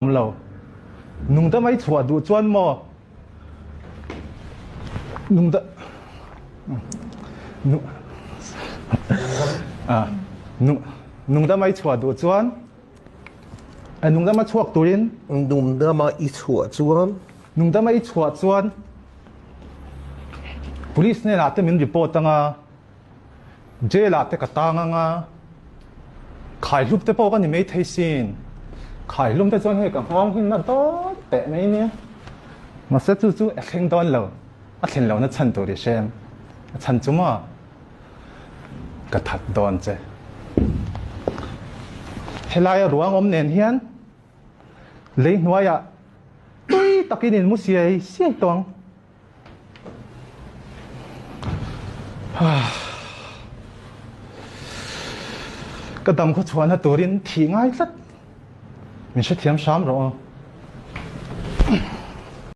Lo. Nungdam a i chhuah duh chuan maw nungdam nungdam a i chhuah duh chuan nungdam a chhuak turin Nungdam a i chhuah chuan Nungdam a i chhuah chuan Police hnenah te min report anga Jail ah te ka tang anga Khaihlum te pawh ka ni mai thei sin. Khaihlum te chuan hei ka nghawng hi na dawn teh mai nia. Mahse chu chu a thleng dawn lo, a thlen lohna chhan tur i hrem. A chhan chu maw? Ka that dawn che. Helaia ruang awm nen hian lei hnuaiah tui takin in mu siai siai tawh ang. Ka dam khaw chhuahna turin thih ngai tlat. Min hrethiam hram rawh aw.